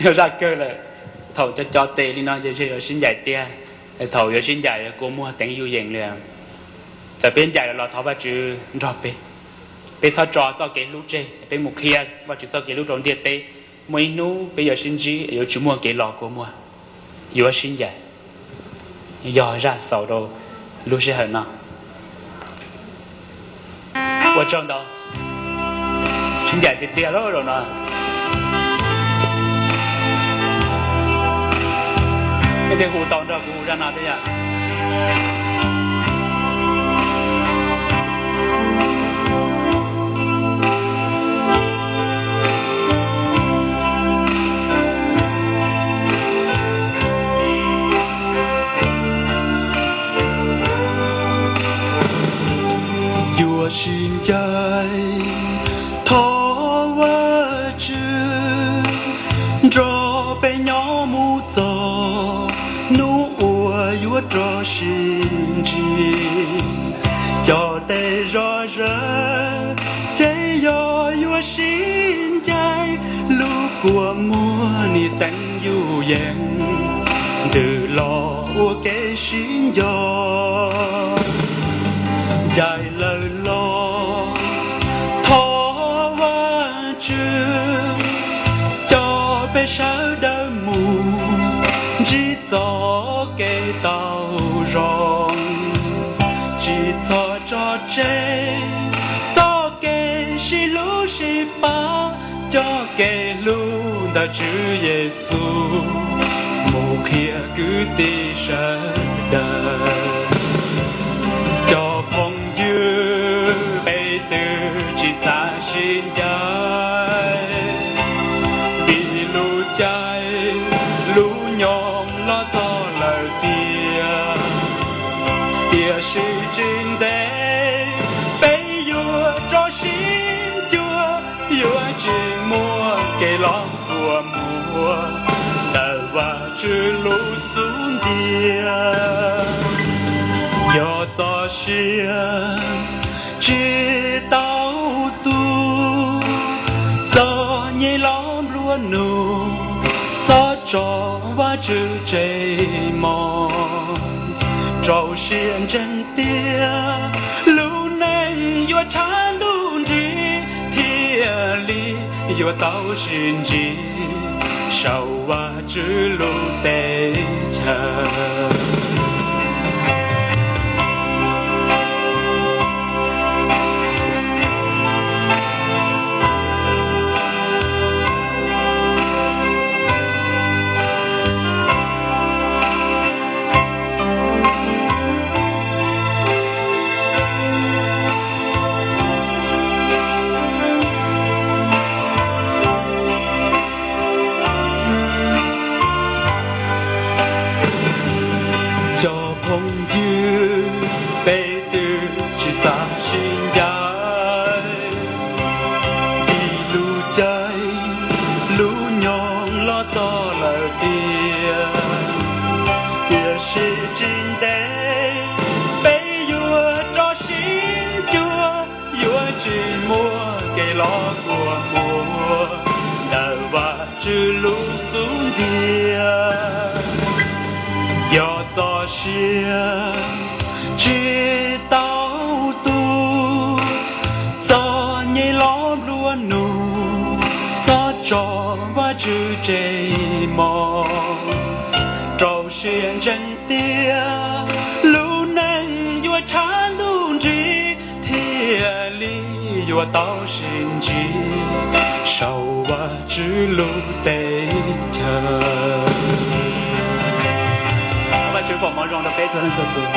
Yog zaj kawg lawm. Thaum cov cov tes li no ces yuav sib ncaim tiag. Thaum yuav sib ncaim kua muag teev yuj yees li. Txawm peb ncaim los thov Vajtswv nrog peb. Peb txhob tso txoj kev hlub tseg, peb mus qhia Vajtswv txoj kev hlub rau ntiaj teb. Muaj ib hnub peb yuav sib ntsib, yuav tsis muaj kev los kua muag, yuav sib ncaim. Yog zaj xaus rau lub sij hawm no. Ua tsaug ntau. Sib ncaim tiag tiag lawm zaum no. Nej thiaj hu tau nrog kuv hu zaj no thiab yom. Yuav sib ncaim, thov Vajtswv nrog peb nyob mus txog hnub uas yuav rov sib ntsib. Cov tes zog zawg ces yog yuav sib ncaim, lub kua muag nim teev yuj yees, ntws los ua kev sib nco. Ncaim lawm los thov Vajtswv coj peb sawv daws mus ntsib txoj kev tau zoo, tsis txhob tso tseg txoj kev sib hlub sib pab, coj kev hlub ntawm Tswv Yexus mus qhia kwv tij sawv daws. Cov phooj ywg, peb twb tsis xav sib ncaim, vim lub caij lub nyoog los txog lawm tiag. Tiam sis tsis ntev peb yuav rov sib cuag, yuav tsis muaj kev los kua muag ntawm Vajtswv lub xub ntiag. Yog txoj sia tsis tau tu, txom nyem los nplua nuj, txhob tso Vajtswv tseg mog. Rau siab ntseeg tias lub neej yuav tshav ntuj nrig, thiaj li yuav tau sib ntsib saum Vajtswv lub teb chaws. Cov phooj ywg, peb twb tsis xav sib ncaim, vim lub caij lub nyoog los txog lawm tiag. Tiam sis tsis ntev peb yuav rov sib cuag, yuav tsis muaj kev los kua muag ntawm Vajtswv lub xub ntiag. Yog txoj sia tsis tau tu, txom nyem los nplua nuj, txhob tso Vajtswv tseg mog. Rau siab ntseeg tias lub neej yuav tshav ntuj nrig, thiaj li yuav tau sib ntsib saum Vajtswv lub teb chaws. Vajtswv foom hmoov zoo rau peb txhua leej txhua tus.